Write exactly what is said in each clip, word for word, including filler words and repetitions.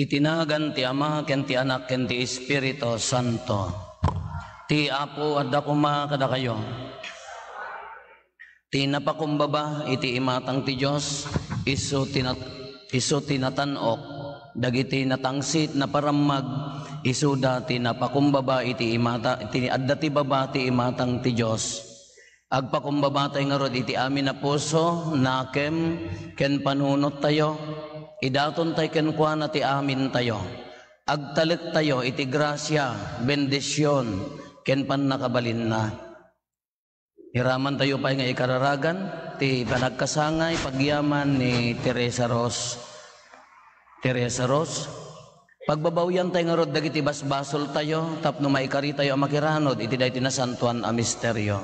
Iti nagan ti Ama, ken ti Anak, ken ti Espiritu Santo. Ti Apo adda koma kadakayo. Ti napakumbaba iti imatang ti Dios, isu ti nat-, isu ti natan-ok dagiti natangsit, naparammag, isuda ti napakumbaba iti imata-, iti adda ti baba ti imatang ti Dios. Agpakumbabatay ngarud iti amin a puso, nakem, ken panunottayo. Idatontay kenkuana ti amintayo. Agtalektayo iti grasia, bendision, ken pannakabalinna. Iramantayo pay nga ikararagan ti panagkasangay pagyaman ni Teresa Ros. Teresa Ros, pagbabawiantay ngarud dagiti basbasoltayo tapno maikaritayo a makiranud iti daytoy nasantoan a misterio.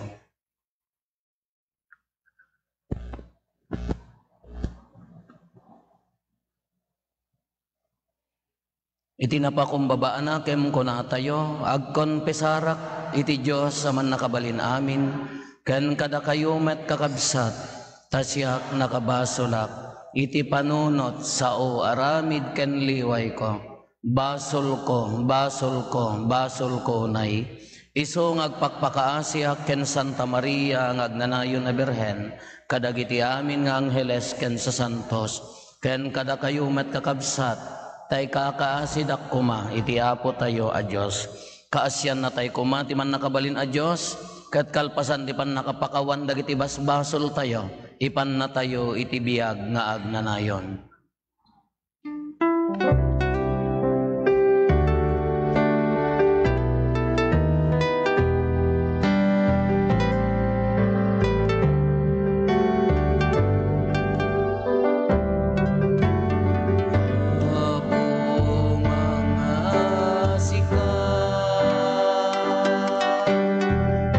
Iti napakumbaba a nakem kunatayo, agkonfesarak iti Dios a Mannakabalin-amin, ken kadakayo met, kakabsat, ta siak nakabasolak iti panunot, sao, aramid ken liwayko. Basolko, basolko, basolko unay. Isu nga agpakpakaasiak ken Santa Maria nga agnanayon a Birhen, kadagiti amin nga angheles ken sasantos, ken kadakayo met, kakabsat, ta ikakaasidak koma iti Apotayo a Dios. Kaasiannatay koma ti Mannakabalin a Dios, ket kalpasan ti pannakapakawan dagiti basbasoltayo, ipannatayo iti biag nga agnanayon. Apo, mangasika.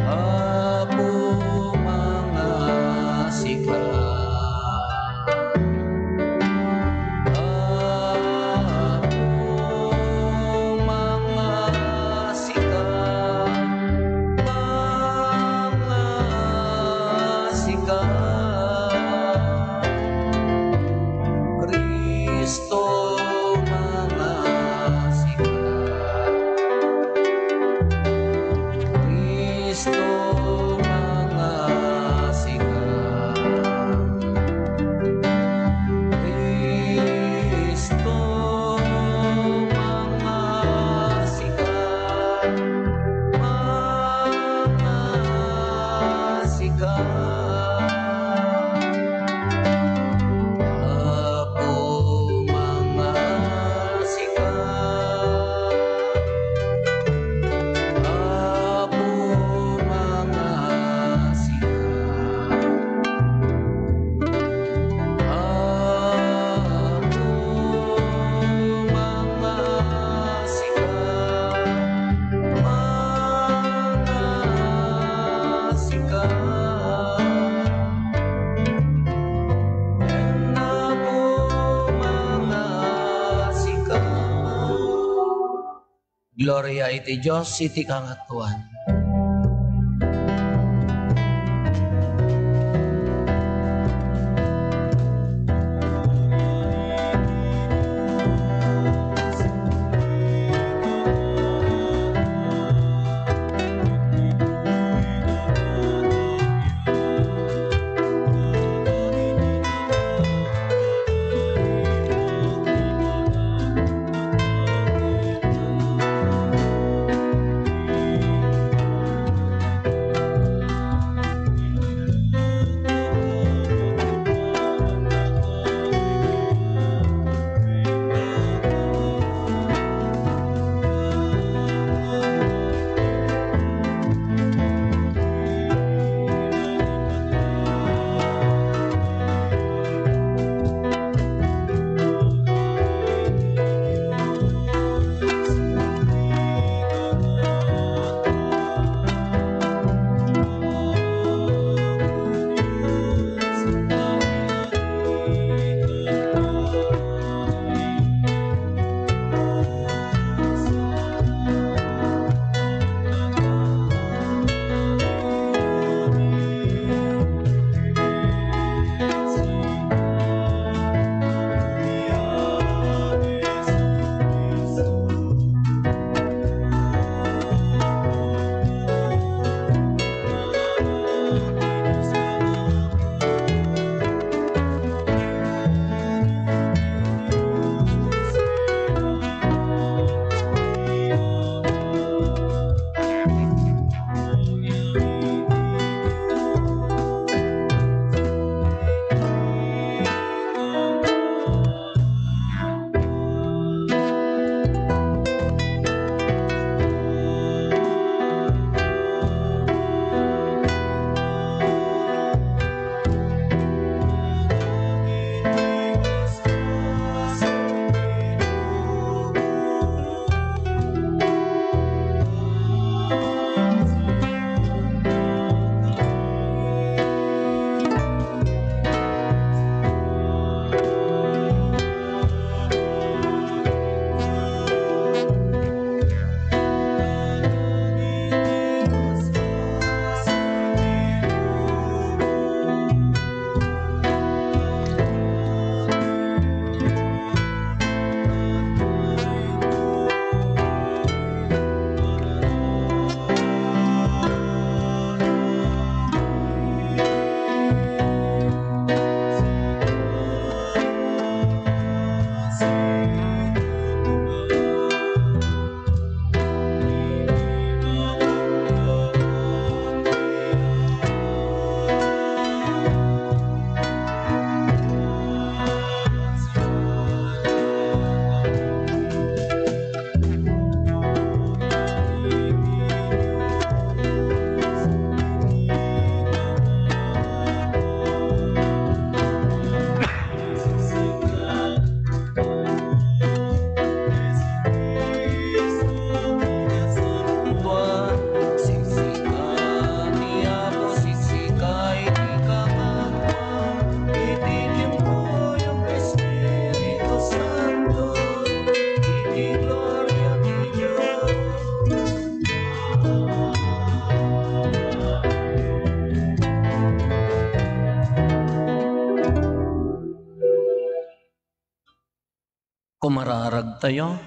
Apo, mangasika. Apo, mangasika, mangasika. Cristo, mangasika. Cristo, mangasika. Cristo, mangasika. Mangasika. Apo, mangasika. Apo, mangasika. Apo, mangasika. Mangasika. Apo, mangasika. Gloria iti Dios iti kangatoan. Kumararagtayo.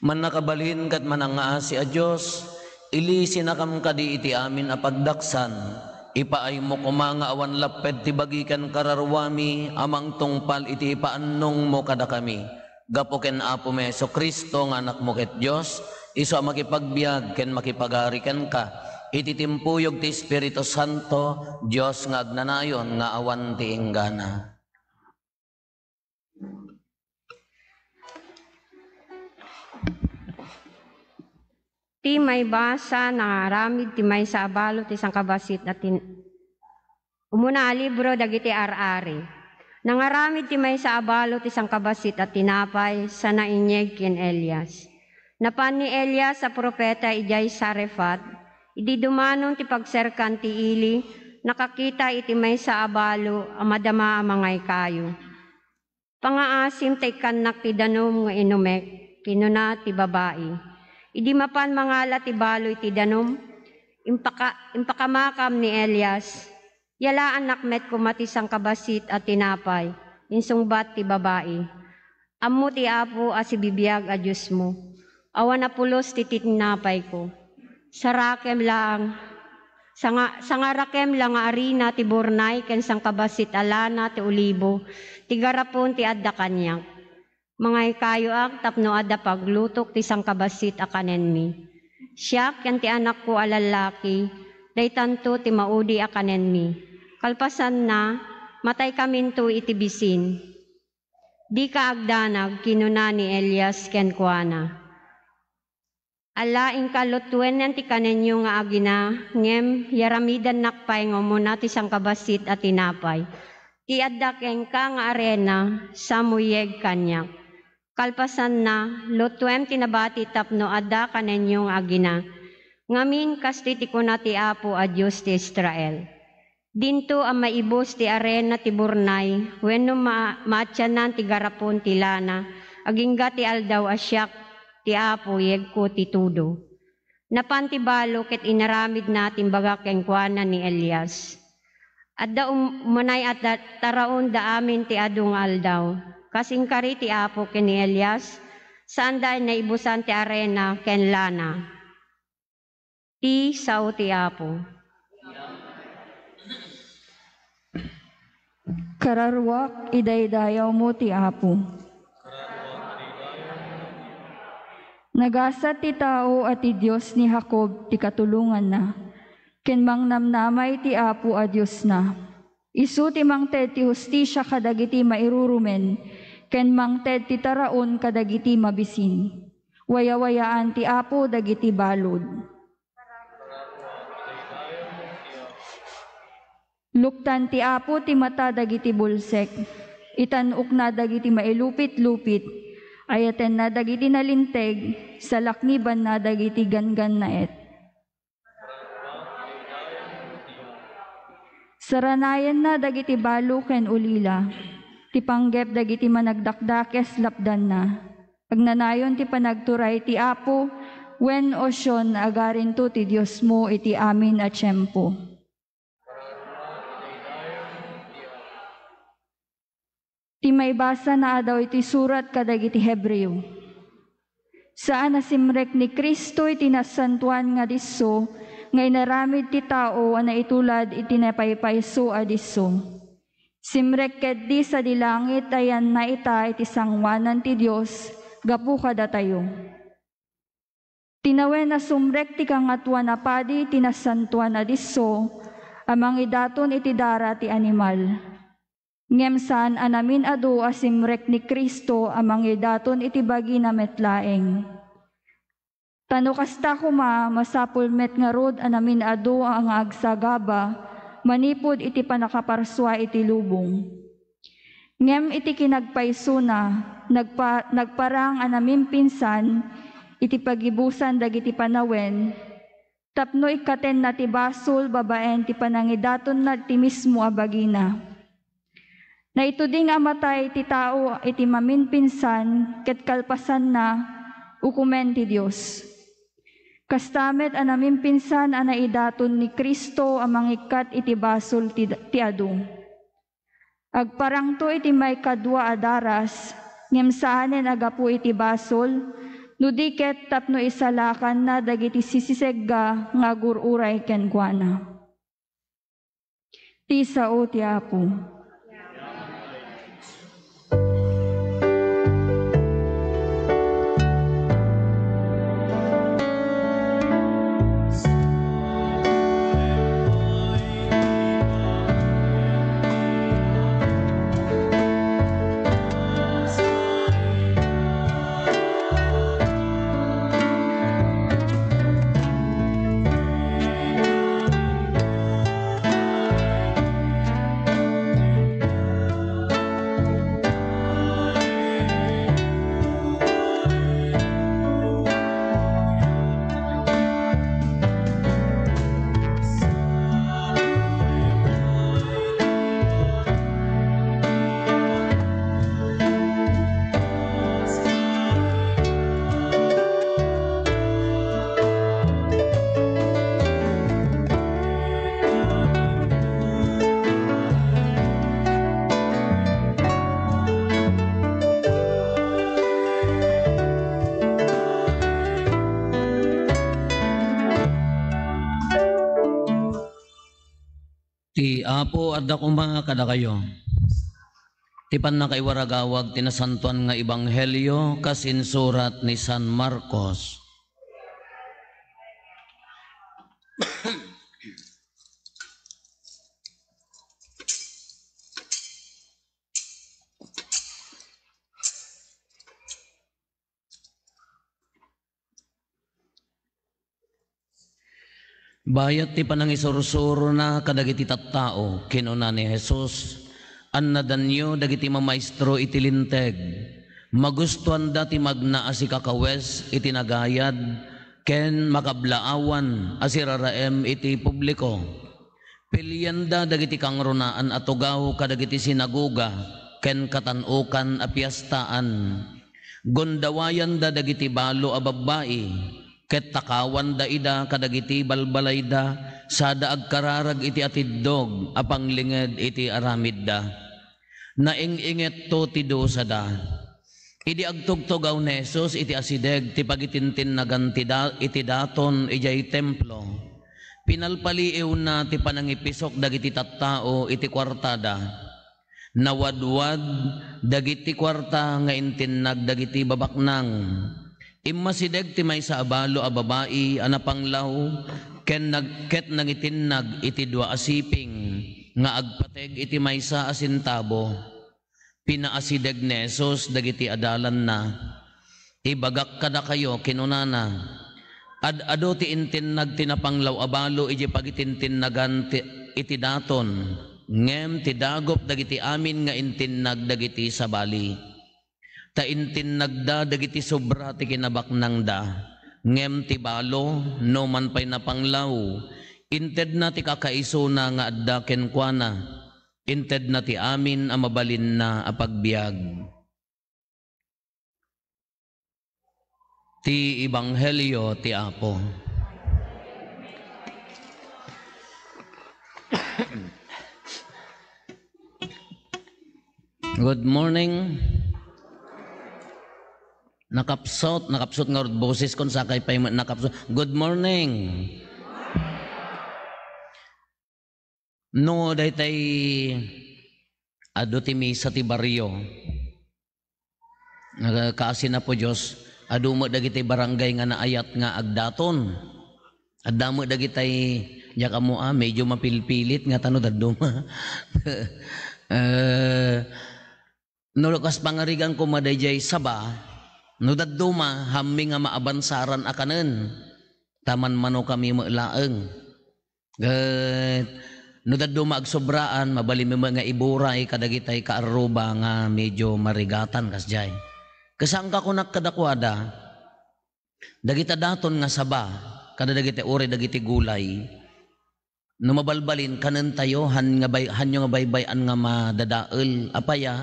Mannakabalin ket manangngaasi a Dios, ilisinakam kadi iti amin a pagdaksan, ipaaymo koma nga awan lapped ti bagi ken kararuami a mangtungpal iti ipaannongmo kadakami. Gapu ken Apomi Jesu-Cristo nga Anakmo ket Dios, isu a makipagbiag ken makipagari kenka, iti timpuyog ti Espiritu Santo, Dios nga agnanayon nga awan ti inggana. Ti maibasa, nangaramid ti maysa a balo ti sangkabassit a tin-, umuna a libro dagiti ar-ari. Nangaramid ti maysa a balo ti sangkabassit a tinapay, sana inyeg ken Elias. Napan ni Elias a profeta idiay Sarefat, idi dumanon ti pagserkan ti ili, nakakita iti maysa a balo a madama a mangaykayo. "Pangaasim ta ikkannak ti danum nga inumek," kinuna ti babai. Idi mapan mangala ti balo iti danum, impaka-, impakamakam ni Elias. "Yalaannak met koma ti sangkabassit a tinapay," insungbat ti babai. "Ammo ti Apo a sibibiag a Diosmo. Awan a pulos ti tinapayko. Sarakem lang, sanga-, sangarakem la nga arina ti burnay ken sangkabassit a lana ti olibo ti garapon ti adda kaniak. Mangaykayoak tapno adda paglutok ti sangkabassit a kanenmi. Siak ken ti anakko a lallaki, daytanto ti maudi a kanenmi. Kalpasanna, mataykaminto iti bisin." "Dika agdanag," kinuna ni Elias kenkuana. "Ala, inka lutuenen ti kanenyo nga agina, ngem yaramidannak pay nga umuna ti sangkabassit a tinapay. Ti adda kenka nga arena, samuyeg kaniak. Kalpasanna, lutuem ti nabati tapno adda kanenyo nga agina. Ngamin, kastoy ti kuna ti Apo a Dios ti Israel. Dinto a maibus ti arena ti burnay wenno ma-, maatianan ti garapon ti lana, agingga ti aldaw a siak ti Apo, yegko ti tudo." Napan ti balo ket inaramidna ti imbagak kenkuana ni Elias. Adda um-, umanay a ta-, taraon da amin ti adu nga aldaw. Kas inkari ti Apo ken ni Elias, saanda a naibusan ti arena ken lana. Ti sao ti Apo. Kararuak, idaydayawmo ti Apo. Nagasat ti tao a ti Dios ni Jacob ti katulonganna, ken mangnamnamay ti Apo a Diosna. Isu ti mangted ti hustisia kadagiti mairurumen, ken mangted ti taraon kadagiti mabisin. Wayawayaan ti Apo dagiti balud. Luktan ti Apo ti mata dagiti bulsek, itan-okna dagiti mailupitlupit, ayatenna dagiti nalinteg, salaknibanna dagiti ganggannaet. Saranayenna dagiti balo ken ulila, ti panggep dagiti managdakdakes lapdanna. Agnanayon ti panagturay ti Apo, wen o Sion, agarinto ti Diosmo iti amin a tiempo. Ti maibasa naadaw iti surat kadagiti Hebreo. Saan a simrek ni Cristo iti nasantoan nga disso nga inaramid ti tao a naitulad iti napaypayso a disso. Simrek ketdi sadi langit a yanna ita iti sangoanan ti Dios gapu kadatayo. Tinawen a sumrek ti Kangatoan a Padi iti nasantoan a disso a mangidaton iti dara ti animal. Ngem saan a namin-adu a simrek ni Cristo a mangidaton iti bagina met laeng. Ta no kasta koma, masapul met ngarud a namin-adu a nga agsagaba manipud iti pannakaparsua iti lubong. Ngem iti kinagpaysona, nagpa-, nagparang a namimpinsan iti pagibusan dagiti panawen, tapno ikkatenna ti basol babaen ti panangidatonna ti mismo a bagina. Naituding a matay ti tao iti mamimpinsan ket kalpasanna, ukomen ti Dios. Kasta met a namimpinsan a naidaton ni Cristo a mangikkat iti basol ti, ti adu. Agparangto iti maikadua a daras, ngem saanen a gapu iti basol, no di ket tapno isalakanna dagiti sisisegga nga agur-uray kenkuana. Ti sao ti Apo. Ti Apo adda koma kadakayo. Ti pannakaiwaragawag ti nasantoan nga ebanghelio kas insurat ni San Marcos. Bayat ti panangisursurona kadagiti tattao, kinuna ni Jesus, "Annadanyo dagiti mamaestro iti Linteg. Magustoanda ti magna a sikakawes iti nagayad ken makablaawan a siraraem iti publiko. Pilianda dagiti kangrunaan a tugaw kadagiti sinagoga ken katan-okan a piestaan. Gundawayanda dagiti balo a babbai, ket takawanda ida kadagiti balbalayda sada agkararag iti atiddog a panglinged iti aramidda. Naing-ingetto ti dusada." Idi agtugtugaw ni Jesus iti asideg ti pagitintinnagan ti da-, iti daton idiay Templo, pinalpaliiwna ti panangipisok dagiti tattao iti kuartada. Nawadwad dagiti kuarta nga intinnag dagiti babaknang. Immasideg ti maysa a balo a babai a napanglaw ken nag-, ket nangitinnag iti dua a siping nga agpateg iti maysa a sentabo. Pinaasideg ni Jesus dagiti adalanna. "Ibagak kadakayo," kinunana, "ad-adu ti intinnag ti napanglaw a balo idiay pagitintinnagan ti, iti daton, ngem ti dagup dagiti amin nga intinnag dagiti sabali. Ta intinnagda dagiti sobra ti kinabaknangda, ngem ti balo, numan pay napanglaw, intedna ti kakaisuna nga adda kenkuana. Intedna ti amin a mabalinna a pagbiag." Ti Ebanghelio ti Apo. Good morning. Nakapsut, nakapsut nga rud boses kon sakay pay met nakapsut. Good morning. No, daytay adu ti misa ti barrio. Nga kaasi na po Dios, adu met dagiti barangay nga naayat nga agdaton. Adda met dagitay, diak ammo, ah, medyo mapilpilit nga tano dadduma. Eh, No kas pangarigan koma daydiay Sabah, no dadduma, hammi nga maabansaran a kanen, ta manmano kami met laeng. Ket no dadduma agsobraan, mabalinmi met nga iburay kadagitay kaarruba nga medyo marigatan kasdiay. Ket saan ka kunak kadakuada, dagita daton nga saba, kada dagiti uray dagiti gulay, no mabalbalin, kanentayo, han nga bay-, hanyo nga baybay-an nga madadael. Apay a,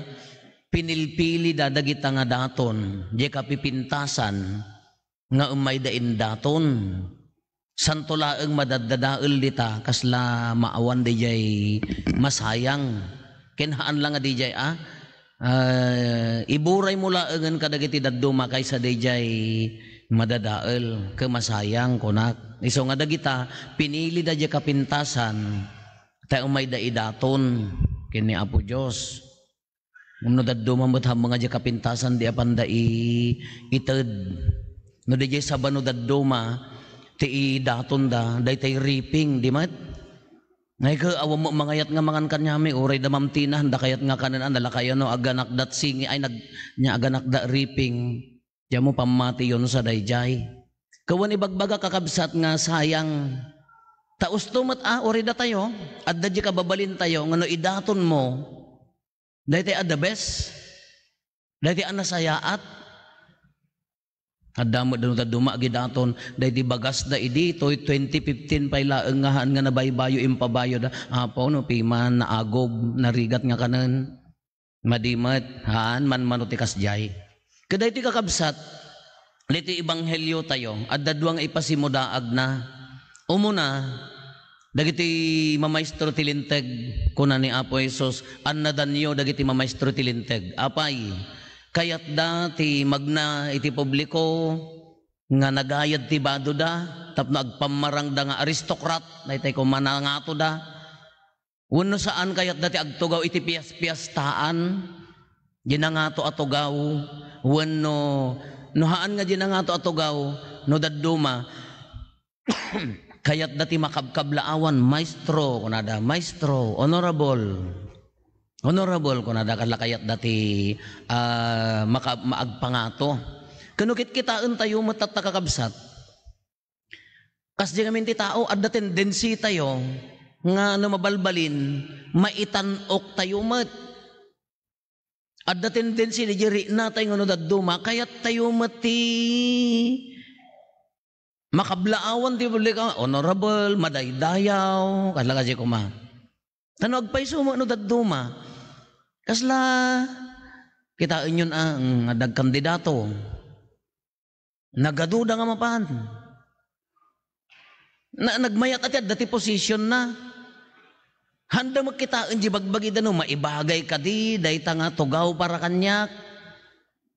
pinilpilida dagita nga daton, diay kapipintasan nga ummayda indaton. Santo laeng madaddadael dita, kasla maawan daydiay masayang. Ken haan la nga diay, a, ah, iburaymo laengen kadagiti dadduma kaysa diay madadael. Ket masayang, kunak. Isu nga dagita, pinilida diay kapintasan, ta umayda idaton ken ni Apo Dios. Ngem no dadduma met hammo nga diay kapintasan, di apanda i-, ited. No diay sabano dadduma ti idatonda, daytay reaping, di met? Ngay ka, awan mo mangayat nga mangan kaniami, uray da Ma'am Tina, anda kayat nga kanen, a, nalakayan no, aganakdat singi, ay, nag-, nya aganakda reaping. Diay mo pammatiyon sa daydiay. Kawan ibagbaga, kakabsat, nga sayang. Ta usto met, a, uray datayo, adda diay kababalintayo, nga no idaton mo, daytay a the best, daytay a nasayaat. Adda met no dadduma agidaton, daydi bagasda idi, toy twenty fifteen pay laeng nga haan nga nabaybayo, impabayoda. Apo, no piman, naagob, narigat nga kanen. Madi met, haan manmano ti kasdiay. Ket daytoy, kakabsat, daytoy ebangheliotayo, adda dua nga ipasimudaagna. Umuna, dagiti mamaestro ti Linteg, kuna ni Apo Jesus, "Annadanyo dagiti mamaestro ti Linteg." Apay, kayatda ti magna iti publiko nga nagayad ti badoda tapno agpammarangda nga aristocrat, daytay koma nangatoda. Wenno saan, kayatda ti agtugaw iti pias-piastaan, diay nangato a tugaw, wenno no haan nga diay nangato a tugaw, no dadduma, kayatda ti makabkablaawan, "Maestro," kunada, "Maestro, honorable, honorable," kunada, kasla kayatda ti, ah, maka-, maagpangato. Ken no kitkitaentayo met tatta, kakabsat, kasdiay ngamin ti tao, adda tendensitayo nga no mabalbalin, maitan-oktayo met. Adda tendensi diay riknatayo nga no dadduma, kayattayo met ti makablaawan ti publiko, honorable, madaydayaw, kasla kasdiay koma. Ta no agpayso met no dadduma, kasla, kitaenyon a, mm, adda agkandidato. Nagaduda nga mapan. Na, nagmayat a ti adda ti posisionna. Haanda met kitaen diay bagbagida no maibagay kadi dayta nga tugaw para kaniak.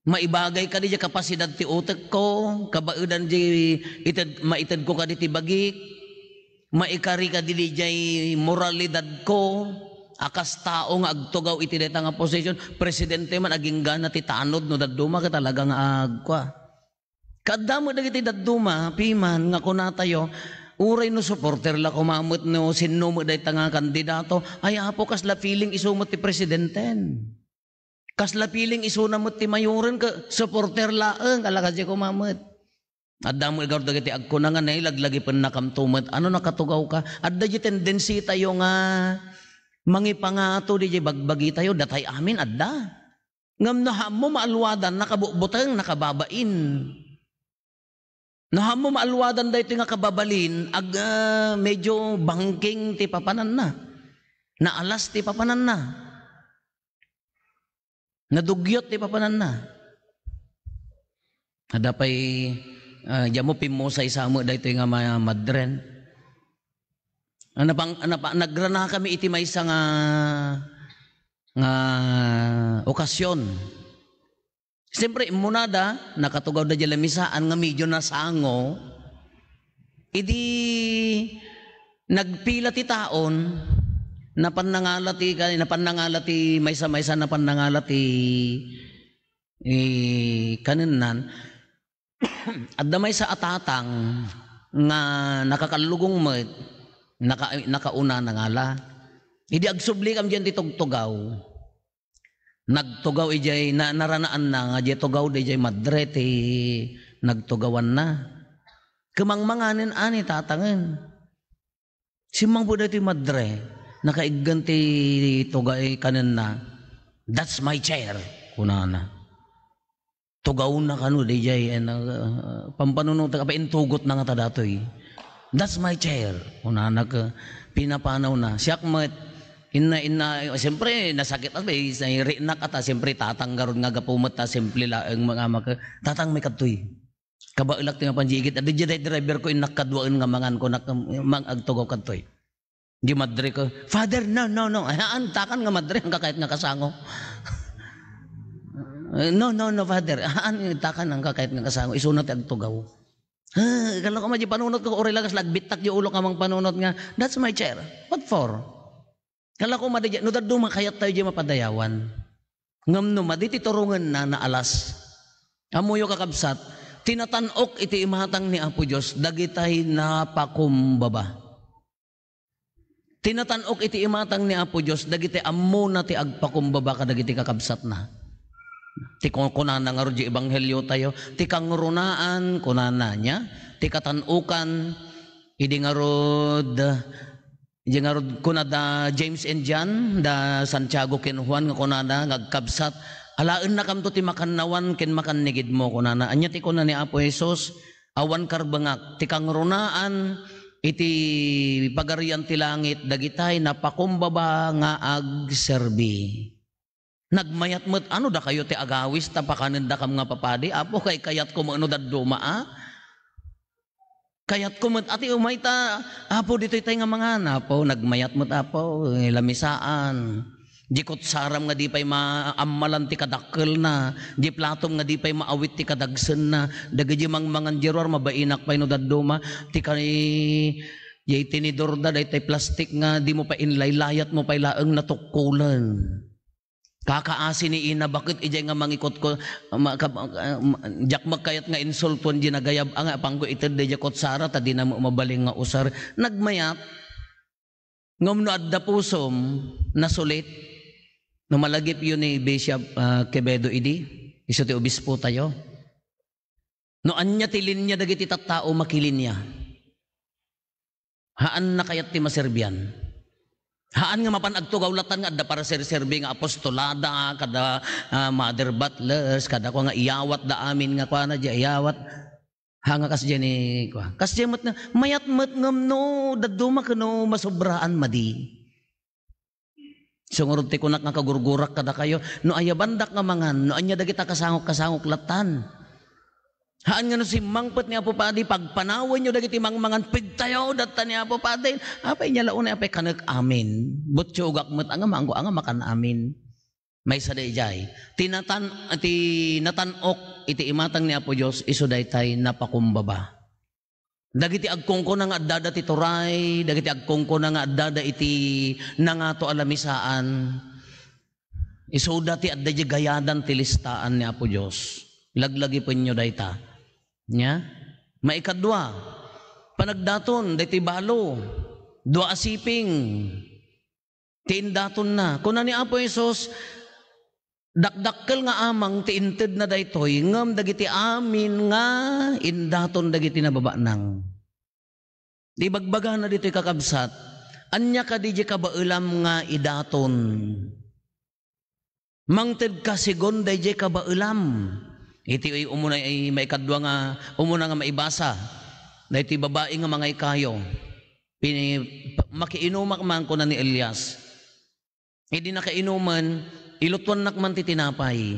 Maibagay kadi diay kapasidad ti utekko, kabaelan diay ited-, maitedko kadi ti bagik. Maikari kadi diay moralidadko a kas tao nga agtugaw iti dayta nga posisyon. Presidente man, aginggana ti tanod no dadduma ket talaga nga agkua. Kaadda met dagiti dadduma, piman, nga kunatayo, uray no suporter la koma met no sinno met dayta nga kandidato, ay, Apo, kasla feeling isu met ti presidenten. Kasla feeling isuna met ti mayoren, ket suporter laeng, kasla kasdiay koma met. Adda met garud dagiti agkuna nga, "Nailaglagipennakamto met, ano, nakatugawka?" Adda diay tendensitayo nga mangipangato diay bagbagitayo, datay amin adda. Ngem no haanmo maaluadan, nakabutbuteng, nakababain. No haanmo maaluadan daytoy nga kababalin, ag-, ah, medyo bangking ti papananna. Naalas ti papananna. Nadugyot ti papananna. Adda pay, ah, diammo pimmusay sa met daytoy nga ma-, madren. Ah, napang-, napa-, nagranakami iti maysa nga, nga okasyon. Siyempre, immunada, nakatugawda diay lamisaan nga medyo nasango. Idi nagpila ti taon, napan nangala ti, napan nangala ti maysa-maysa, napan nangala ti, eh, kanennan. Adda maysa a tatang nga nakakallugong met, naka-, nakauna nangala. Idi agsublikam diay ti tugtugaw, nagtugaw idiay, na-, naranaanna nga diay tugawda idiay madre ti nagtugawanna. Ket mangmanganen a ni tatangen. Simmangpet daytoy madre, nakaiggen ti tugay kanenna, "That's my chair," kunana. Tugawna kano daydiay, eh, na, ah, pampanunotek, apay intugotna ngata datoy. "That's my chair," kunana ket pinapanawna. Siak met, inna, inna, siyempre, nasakit ak, eh, sa-, rinak ata, siyempre, tatang garud nga gapu met ta simple laeng nga amak, "Tatang, may kadtoy." Kabaelak ti mapan diay igid. Adda diay driver ko, innak kaduaen nga mangan, kunak, mang-, agtugaw kadtoy. Di madre ka, "Father, no, no, no." Ay, haan, takan nga madre, ang kakayat nga kasango. "No, no, no, Father." Haan, takan ang kakayat nga kasango. Isuna ti agtugaw. Ha, kala ko, madi panunot ko, uray lagas, lagbittak di ulo ka mang panunot nga, "That's my chair." What for? Kala ko, madi, no, dadduma kayat tayo di mapadayawan. Ngem no madi ti turongenna, naalas. Ammoyo, kakabsat, tinatan-ok iti imatang ni Apo Dios dagitay napakumbaba. Tinatan-ok iti imatang ni Apo Dios dagiti ammona ti agpakumbaba kadagiti kakabsatna. Ti kun-, kunana ngarud di ebanghelio tayo, ti kangrunaan, kunana niya, ti katan-okan, idi ngarud Idiay ngarud, kuna da James and John, da Santiago ken Juan nga kunada nga agkabsat, "Alaennakamto ti makannawan ken makannigidmo," kunana. Ania ti kuna ni Apo Jesus? "Awan karbengak, ti kangrunaan iti Pagarian ti langit, dagitay napakumbaba nga agserbi." Nagmayat met, ano, dakayo ti agawis ta pakanendakam nga papadi, Apo, kay kayatko met no dadduma, a? Kayatko met, ati, umay ta, Apo, ditoy tay nga mangan, Apo, nagmayat met, Apo, eh, lamisaan. Di kutsaram nga di pay maammalan ti kadakkelna, di platom nga di pay maawit ti kadagsenna, dagiti mangmangan di ruar, mabainak pay no dadduma, ti kay, jay tinidor da, daytay plastik nga di mo pay inlaylayat mo pay laeng natukkolen. Kakaasi ni ina, baket idiay nga mangikot ko, ma-, ka-, ah, ma-, diak magkayat nga insultuan di nagayab-a nga apangko ited daydiay kutsara ta dina mo mabalin nga usar. Nagmayat. Ngem no adda pusom, nasulit. No malagipyo ni Bishop, ah, Quevedo idi, isu ti obispo tayo. No ania ti linia dagiti tattao, makilinia. Haanna kayat ti maserbian. Haan nga mapan agtugaw latan nga adda paraserserbi nga apostolada, kada, ah, Mother Butlers, kada kua nga iyawatda amin nga kuana, di iyawat. Ha nga kasdiay ni kua. Kasdiay met nga, mayat met ngem no, dadduma ken no, masobraan madi. Isu ngarud ti kunak nga kagurgurak kadakayo, no ayabandak nga mangan, no ania dagita kasangok-kasangok latan. Haan nga no simmangpet ni Apo Padi, pagpanawenyo dagiti mangmangan, pigtayo, datta ni Apo Padi. Apay nia la unay, apay kanek amin. Buttiogak met, anga maanggo, anga makan amin. Maysa daydiay. Ti natan-, ti natan-ok iti imatang ni Apo Dios, isu daytay napakumbaba. Dagiti agkungkuna nga addada ti turay, dagiti agkungkuna nga addada iti nangato a lamisaan, isuda ti adda di gayadan ti listaan ni Apo Dios. Laglagipenyo dayta. Nia? Maikadua, panagdaton daytoy balo, dua a siping. Ti indatonna. Kuna ni Apo Jesus, "Dakdakkel nga amang ti intedna daytoy, ngem dagiti amin nga indaton dagiti nababanang." Di bagbagana ditoy, kakabsat, ania kadi di kabaelam nga idaton? Mangted ka segun daydiay kabaelam. Iti umuna, ay maikadua nga, umuna nga maibasa, daytoy babai nga mangaykayo. Pini-, pa-, "Makiinumak man," kuna ni Elias. Idi nakainumen, ilutuannak man ti tinapay.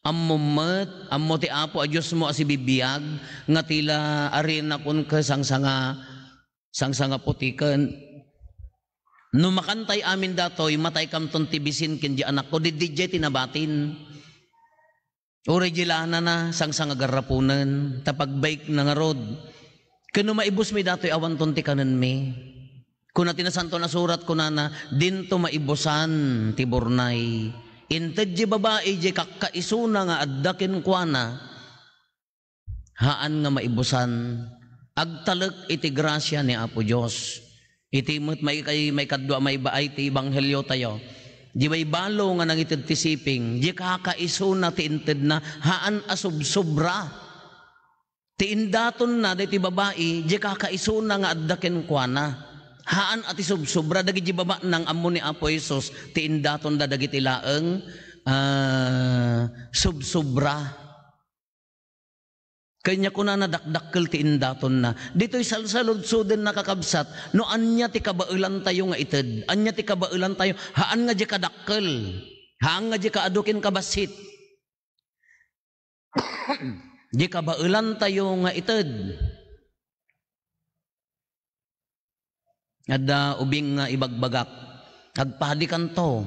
Ammom met, ammo ti Apo a Diosmo a sibibiag, nga ti la arinakon ket sangsanga, sangsanga putiken. No makantay amin datoy, mataykamton ti bisin ken di anakko, diddidiay ti nabatin. Uray di lanana, sangsanga garraponen, ta pagbaikna ngarud. Ken no maibusmi datoy, awanton ti kanenmi. Kuna ti Nasantoan a Surat, kunana, "Dinto maibusan ti burnay." Inted di babai di kakkaisuna nga adda kenkuana, haan nga maibusan. Agtalek iti grasia ni Apo Dios. Iti met maikay-, maikadua a maibaay ti ebanghelio tayo. Di baybalo nga nangited ti siping, di kakaisuna ti intedna, haan a subsobra. Ti indatonna daytoy babai, di kakaisuna nga adda kenkuana. Haan a ti subsobra, dagiti babanang ammo ni Apo Jesus, ti indatonda dagiti laeng, ah, subsobra. Kanya kunana, dakdakkel ti indatonna. Ditoy salsaludsoden, nakakabsat, no ania ti kabaelantayo nga ited, ania ti kabaelantayo, haan nga di kadakkel, haan nga di kaadu ken kabassit. Di kabaelantayo nga ited. Adda ubing nga ibagbagak, "Agpadikanto."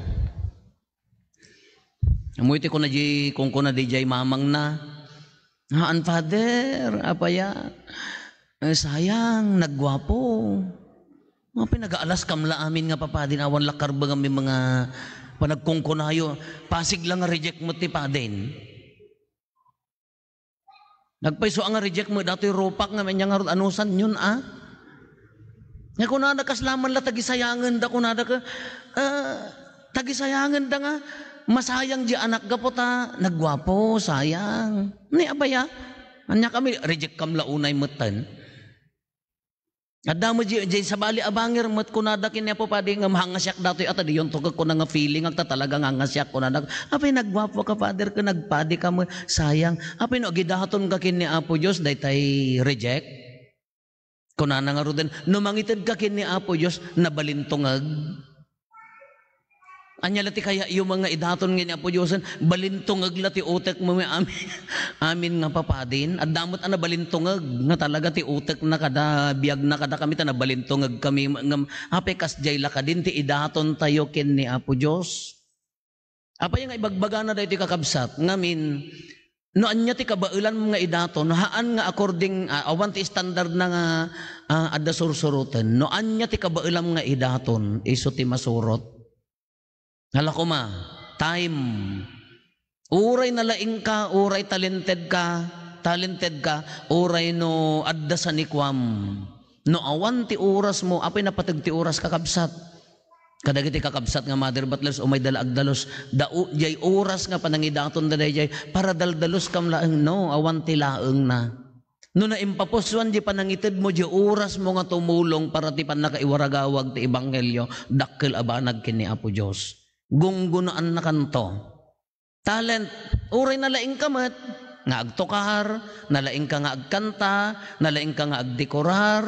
Ammo iti kuna di, kunkuna di jay mamangna, "Haan, Father, apaya? Eh, sayang, nagguapo." Apay nagaalaskam la amin nga papadin, awan la karbengam iti mga panagkunkunayo. Pasig la nga reject met ti padin. Nagpayso a nga reject met datoy rupak nga ania ngarud anusanyon a? Nga kunada, "Kasla man la tagisayangenda," kunada, ka, ah, "tagisayangenda nga masayang di anak gapu ta nagguapo, sayang." Ni apaya? Ania kami, reject kam la unay metten. Adda met di, di sabali a bangir met kunada ken ni Apo Padi nga, "Mangngasiak datoy, ata diyon to," kuna nga feeling, agta talaga nga ngasiak, kunada, "Apay, nagguapo ka, Father, ken nagpadi ka met, sayang. Apay no agidaton ka ken ni Apo Dios, daytay reject?" Kunana ngaruden, "No mangited ka ken ni Apo Dios, nabalintungeg." Ania la ti kayatyo nga idaton nga ni Apo Diosen? Balintungeg la ti utekmo, may amin, amin nga papadin. Adda met a nabalintungeg nga talaga ti utekna kada biagna, kada kami ta nabalintungeg kami ngem apay kasdiay la kadin ti idaton tayo ken ni Apo Dios? Apay nga ibagbagana daytoy, kakabsat? Ngamin, no ania ti kabaelan nga idaton, no haan nga according, ah, awan ti standard na nga, ah, adda sursuroten. No ania ti kabaelam nga idaton, isu ti masurot. Hala koma, time. Uray nalaing ka, uray talented ka, talented ka, uray no adda sanikuam. No awan ti oras mo, apay napateg ti oras, kakabsat? Kadagiti kakabsat nga mother butlers, umayda la agdalus, da-, u-, jay oras nga panangidaton da dayjay, para daldaluskam laeng, no, awan ti laengna. No naimpapusuan di panangitedmo, di orasmo nga tumulong para ti pannakaiwaragawag ti ebanghelio, dakkel a banag ken ni Apo Dios. Gunggunaannakanto. Talent, uray nalaingka met nga agtukar, nalaingka nga agkanta, nalaingka nga agdekorar,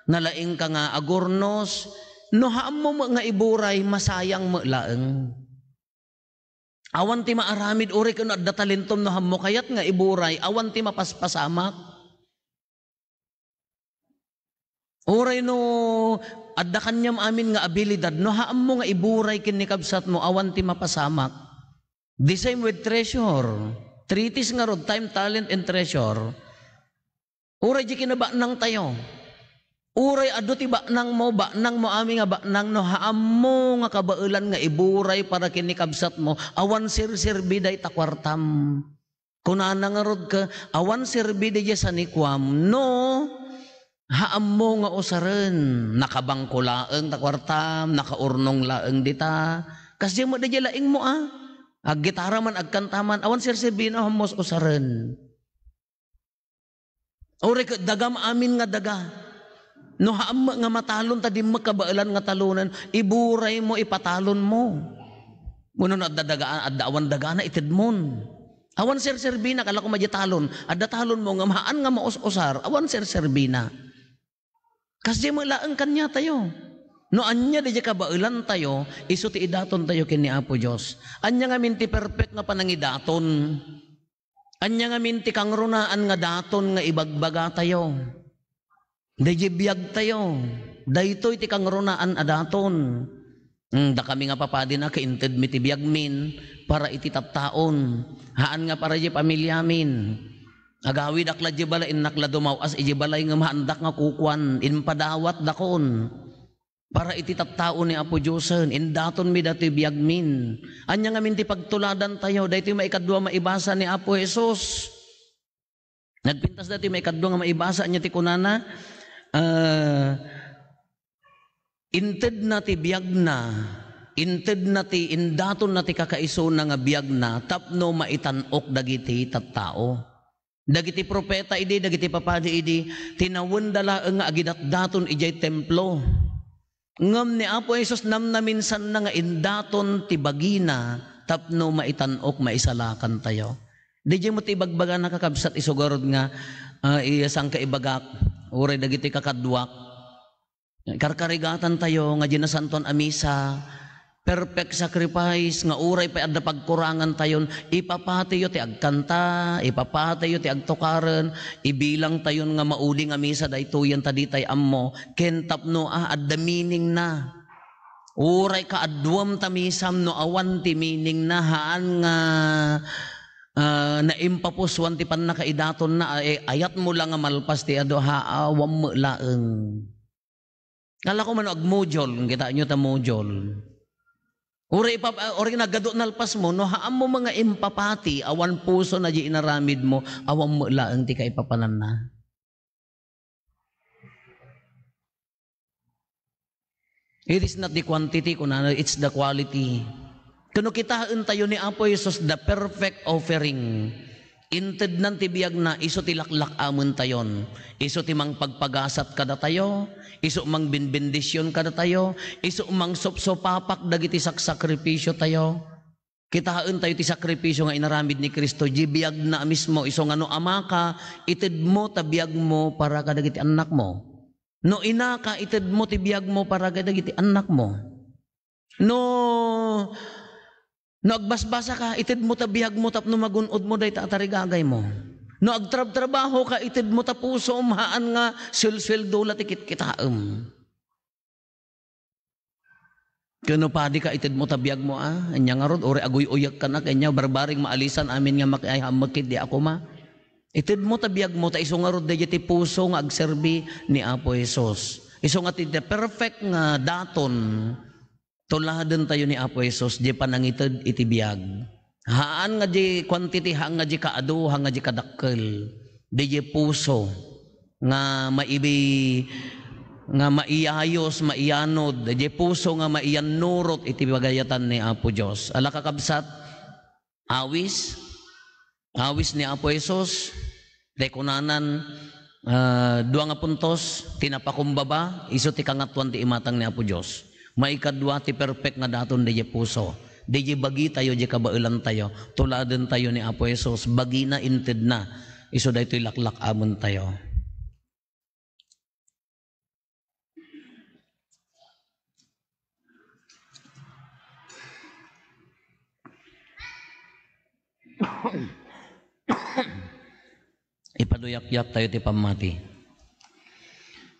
nalaingka nga agurnos, no haammo met nga iburay, masayang met laeng. Awan ti maaramid, uray ken adda talentom, no haammo kayat nga iburay, awan ti mapaspasamak. Uray no adda kaniam amin nga abilidad, no haammo nga iburay ken ni kabsatmo, awan ti mapasamak. The same with treasure. Three T's ngarud, time, talent, and treasure. Uray di kinabanang tayo. Uray adu ti banangmo, banangmo amin nga banang, no haammo nga kabaelan nga iburay para ken ni kabsatmo, awan serserbi dayta kuartam. Kunana ngarud ket, awan serbi daydiay sanikuam no haammo nga usaren. Nakabangko laeng ta kuartam, nakaurnong laeng dita. Kasdiay met daydiay laingmo a. Aggitara man, agkanta man, awan serserbi no haammo usaren. Uray ket dagam amin nga daga. No haammo nga matalon ta dimmo kabaelan nga talonen, iburaymo, ipatalonmo. Wenno no adda daga, adda awan dagana, itedmon. Awan serserbina, kala ko madi talon. Adda talonmo ngem haan nga maus-usar, awan serserbina. Kasdiay met laeng kaniatayo. No ania daydiay kabaelantayo, isu ti idatontayo ken ni Apo Dios. Ania ngamin ti perfect nga panangidaton? Ania ngamin ti kangrunaan nga daton nga ibagbagatayo? Daydiay biagtayo, daytoy ti kangrunaan a daton. Hmm, dakami nga papadina, kaintedmi ti biagmin para iti tattaon. Haan nga para iti pamiliamin. Agawidak la iti balay, innak la dumaw-as iti balay ngem haandak nga kukuan, impadawatdakon. Para iti tattao ni Apo Diosen, indatonmi datoy biagmin. Ania ngamin ti pagtuladantayo? Daytoy maikadua maibasa ni Apo Jesus. Nagpintas datoy maikadua nga maibasa, ania ti kunana? Ah, intedna ti biagna, intedna ti, indatonna ti kakaisuna nga biagna tapno maitan-ok dagiti tattao. Dagiti profeta idi, dagiti papadi idi, tinawenda laeng nga agidatdaton idiay templo. Ngem ni Apo Jesus namnaminsanna nga indaton ti bagina tapno maitan-ok maisalakantayo. Daydiay met ti ibagbagana, kakabsat, isu garud nga, ah, iya saan kaibagak, uray dagiti kakaduak. Karkarigatantayo nga diay nasantoan a misa, perfect sacrifice nga uray pay adda pagkurangantayon, ipapatiyo ti agkanta, ipapatiyo ti agtukaren, ibilangtayon nga maudi nga misa daytoyen ta ditay ammo, ken tapno, ah, adda meaning na. Uray kaaduam ta misam no awan ti meaning na, haan nga, ah, naimpapusuan ti pannakaidatonna, ay, ayatmo la nga malpas ti adu, haan, awan met laeng. Kala ko man agmujol, kitaenyo ta mujol. Uray ipa-, uray nagadu nalpasmo, no haanmo nga impapati, awan pusona diay inaramidmo, awan met laeng ti kaipapananna. It is not the quantity, kunana, it's the quality. Ken no kitaentayo ni Apo Jesus, the perfect offering. Intednan ti biagna, isu ti laklak-amentayon. Isu ti mangpagpagasat kadatayo, isu mangbinbendision kadatayo, isu mangsupsupapak dagiti saksakrifisiotayo. Kitaentayo ti sakripisio nga inaramid ni Cristo, di biagna a mismo, isu nga no amaka, itedmo ta biagmo para kadagiti annakmo. No inaka, itedmo ti biagmo para kadagiti annakmo. No, no agbasbasaka, itedmo ta biagmo tapno magun-odmo dayta a tarigagaymo. No agtrabtrabahoka, itedmo ta pusom, haan nga suelsueldo la ti kitkitaem. Ken no padika, itedmo ta biagmo, a, ania ngarud, uray aguy-uyekkan a, ken nia barbareng maalisan amin nga makiayhammekit di a koma. Itedmo ta biagmo, ta isu ngarud daydiay ti puso nga agserbi ni Apo Jesus. Isu nga ti, ti perfect nga daton, tuladentayo ni Apo Jesus, di panangited iti biag. Haan nga di quantity, haan nga di kaadu, haan nga di kadakkel. Di, di puso nga maibi-, nga maiyayos, maiyanod. Di puso nga maiyannurot iti pagayatan ni Apo Dios. Ala, kakabsat, awis, awis ni Apo Jesus, ti kunanan, ah, dua nga puntos, ti napakumbaba, isu ti kangatoan ti imatang ni Apo Dios. Maikadua, ti perfect nga daton daydiay puso. Daydiay bagitayo, daydiay kabaelantayo, tuladentayo ni Apo Jesus, bagina, intedna, isu daytoy laklak-amentayo. Ipaduyakyak tayo ti pammati.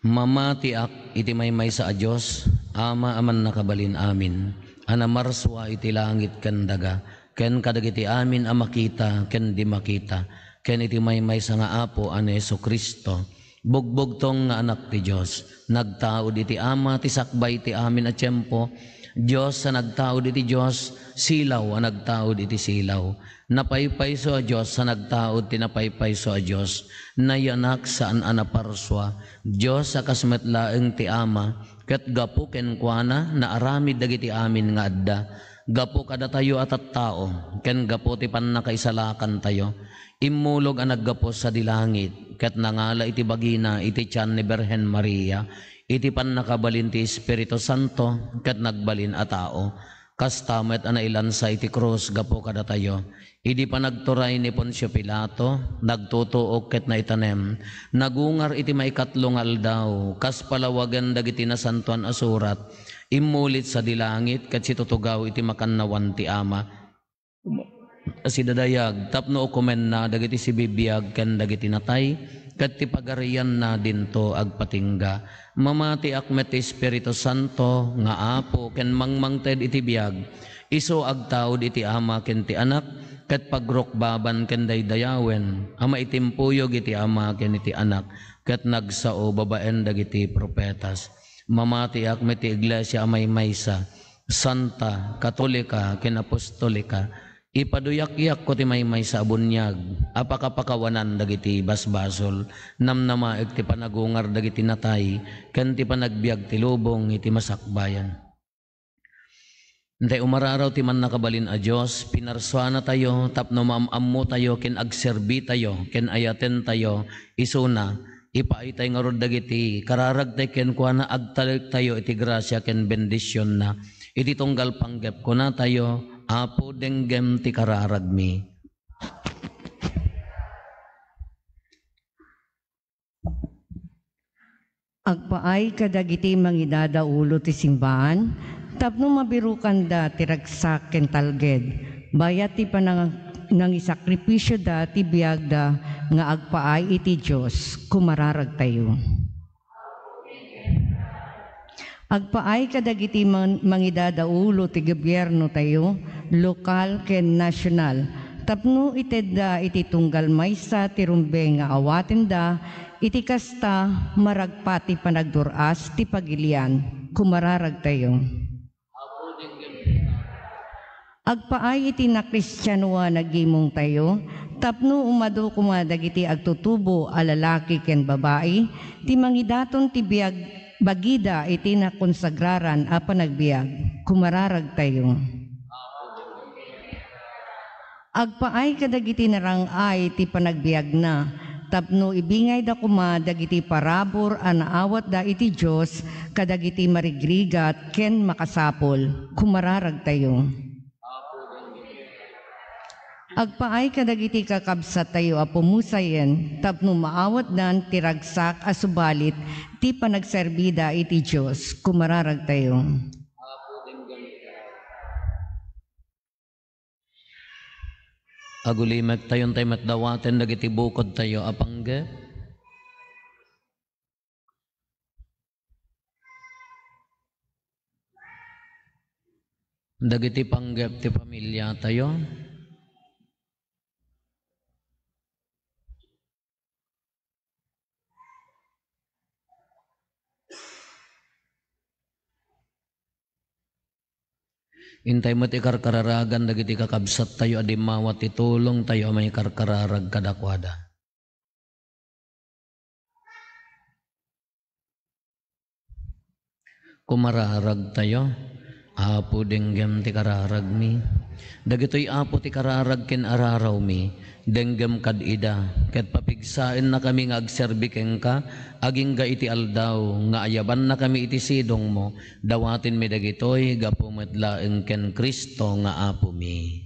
Mamatiak iti maymaysa a Dios, Ama a mannakabalin amin, a namarsua iti langit ken daga, ken kadagiti amin a makita ken di makita, ken iti maymaysa nga Apo a ni Jesu-Cristo, bugbugtong nga Anak ti Dios, nagtaud iti Ama ti sakbay ti amin a tiempo, Dios a nagtaud iti Dios, silaw a nagtaud iti silaw. Napaypayso a Dios a nagtaud ti napaypayso a Dios, nayanak saan a naparsua, Dios a kas met laeng ti Ama, ket gapu kenkuana naaramid dagiti amin nga adda. Gapu kadatayo a tattao, ken gapu ti pannakaisalakantayo, immulog a naggapu sadi langit, ket nangala iti bagina iti tian ni Birhen Maria, iti pannakabalin ti Espiritu Santo, ket nagbalin a tao. Kasta met a nailansa iti krus gapu kadatayo. Idi panagturay ni Poncio Pilato, nagtutuok ket naitanem. Nagungar iti maikatlo nga aldaw, kas palawagen dagiti Nasantoan a Surat, immulit sadi langit ket situtugaw iti makannawan ti Ama. Sidadayag tapno ukomenna dagiti sibibiag ken dagiti natay, ket ti pagarianna dinto agpatingga. Mamatiak met ti Espiritu Santo nga Apo ken mangmangted iti biag, isu agtaud iti Ama ken ti Anak, ket pagrukbaban ken daydayawen a maitimpuyog iti Ama ken iti Anak, ket nagsao babaen dagiti profetas. Mamatiak met ti iglesia a maymaysa, santa, katolika, ken apostolika. Ipaduyakyakko ti maymaysa a buniag a pakapakawanan dagiti basbasol, namnamaek ti panagungar dagiti natay, ken ti panagbiag ti lubong iti masakbayan. Intay umararaw ti Mannakabalin a Dios, pinarsuanatayo tapno maam-ammotayo ken agserbitayo ken ayatentayo isuna. Ipaaytay ngarud dagiti kararagtay kenkuana, agtalektayo iti grasia ken bendisionna. Iti tunggal panggep, kunatayo, Apo, denggem ti kararagmi. Agpaay kadagiti mangidadaulo ti simbaan, Tapno mabirukanda ti ragsak ken talged, bayat ti panang-, nangisakripisioda ti biagda nga agpaay iti Dios, kumararagtayo. Agpaay kadagiti man-, mangidadaulo ti gobiernotayo, lokal ken nasional, tapno itedda iti tunggal maysa ti rumbeng nga awatenda, iti kasta, maragpati panagdur-as ti pagilian, kumararagtayo. Agpaay iti nakristianoan a gimongtayo, tapno umadu koma dagiti agtutubo a lalaki ken babai, ti mangidaton ti biag bagida iti nakonsagraran a panagbiag, kumararagtayo. Agpaay kadagiti narang-ay ti panagbiagna, tapno ibingayda koma dagiti parabur a naawatda iti Dios kadagiti marigrigat ken makasapul, kumararagtayo. Agpaay kadagiti kakabsattayo a pumusayen tapno maawatdan ti ragsak a subalit ti panagserbida iti Dios, kumararagtayo. Agulimektayo intay met dawaten dagiti bukodtayo a panggep. Dagiti panggep ti pamiliatayo. Intay met ikarkararagan dagiti kakabsattayo a dimmawa ti tulongtayo a maikarkararag kadakuada. Kumararagtayo. Apo, denggem ti kararagmi. Dagitoy, Apo, ti kararag ken ararawmi. Denggem kad ida, ket papigsaennakami nga agserbi kenka, agingga iti aldaw nga ayabannakami iti sidongmo. Dawatenmi dagitoy gapu met laeng ken Cristo nga Apomi.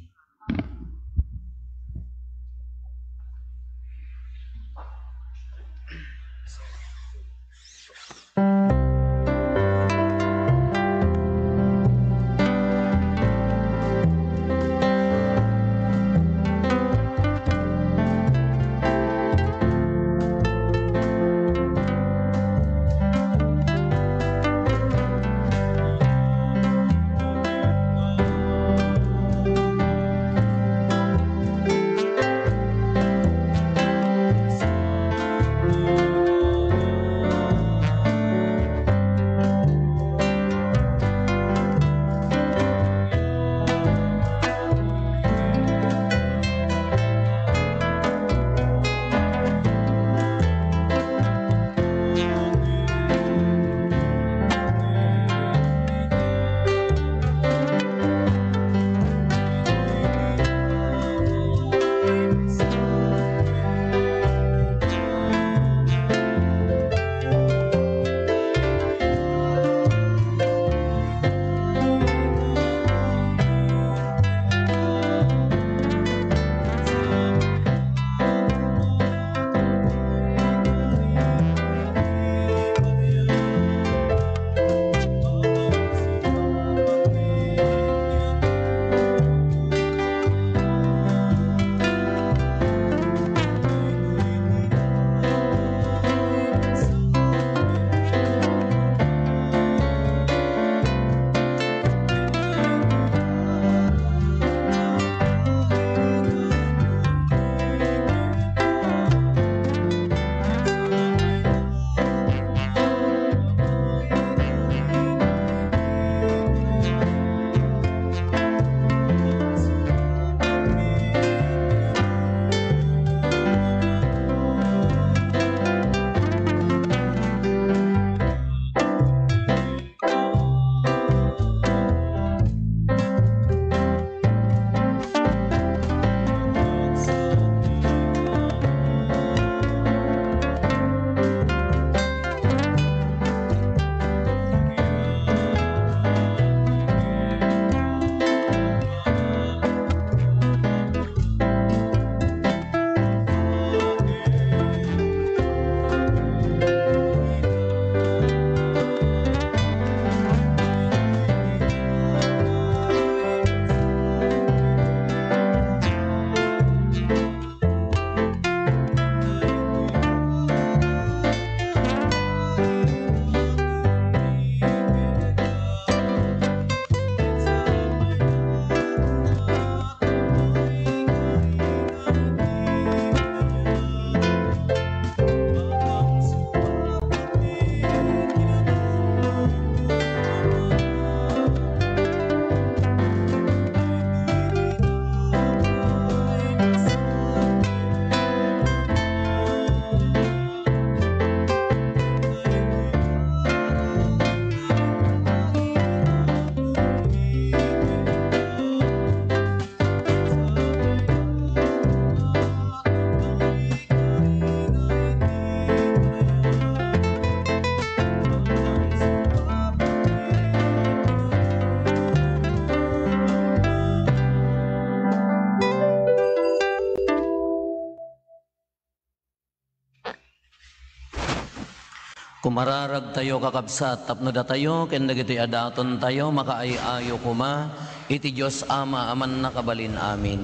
Mararagtayo, kakabsat, tapno datayo ken dagitoy a datontayo makaay-ayo koma iti Dios Ama a Mannakabalin. Amin.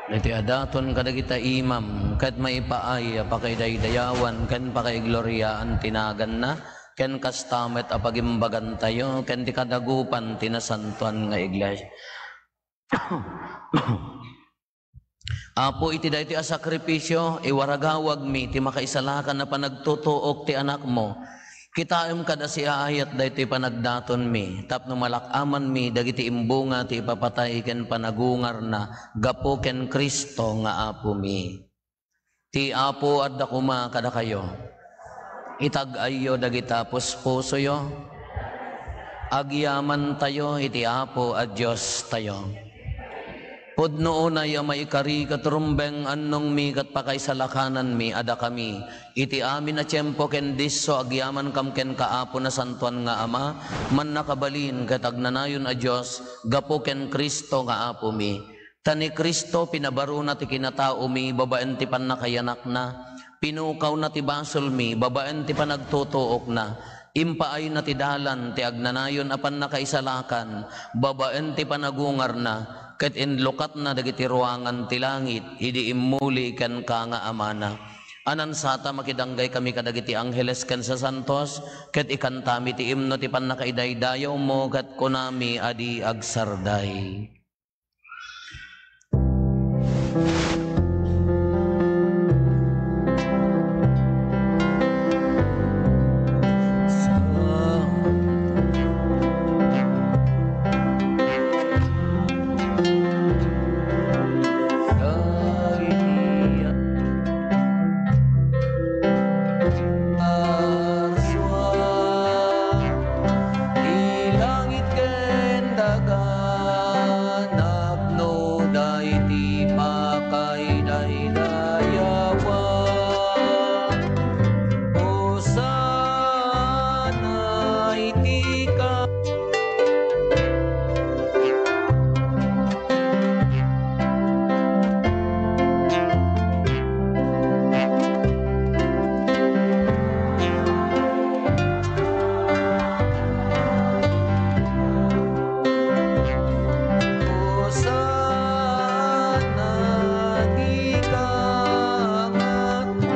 Iti a daton kadagita imam ket maipaay a pakaidaydayawan ken pakaigloriaan ti naganna, ken kasta met a pagimbagantayo ken ti kadagupan ti nasantoan nga iglesia. Apo, iti daytoy a sakrifisio, iwaragawagmi ti makaisalakan a panagtutuok ti Anakmo. Kitaem kada siaayat daytoy panagdatonmi, tapno malak-amanmi dagiti imbunga ti ipapatay ken panagungarna gapu ken Cristo nga Apomi. Ti Apo adda koma kadakayo. Itag-ayyo dagita puspusoyo. Agyamantayo iti Apo a Diostayo. Pudno unay a maikari ket rumbeng annongmi ket pakaisalakananmi a dakami, iti amin a tiempo ken disso agyamankam kenka, Apo, Nasantoan nga Ama, Mannakabalin ket Agnanayon a Dios, gapu ken Cristo nga Apomi. Ta ni Cristo pinabarona ti kinataomi babaen ti pannakayanakna, pinukawna ti basolmi babaen ti panagtutuokna, impaayna ti dalan ti agnanayon a pannakaisalakan babaen ti panagungarna, ket inlukatna dagiti ruangan ti langit idi immuli kenka nga Amana. A nansata, makidanggay kami kadagiti angheles ken sasantos, ket ikantami ti imno ti pannakaidaydayawmo, ket kunami a di agsarday. Ti langit ken daga napnoda iti pakaidaydayawan. Hosanna iti ka- Hosanna, di ka matay.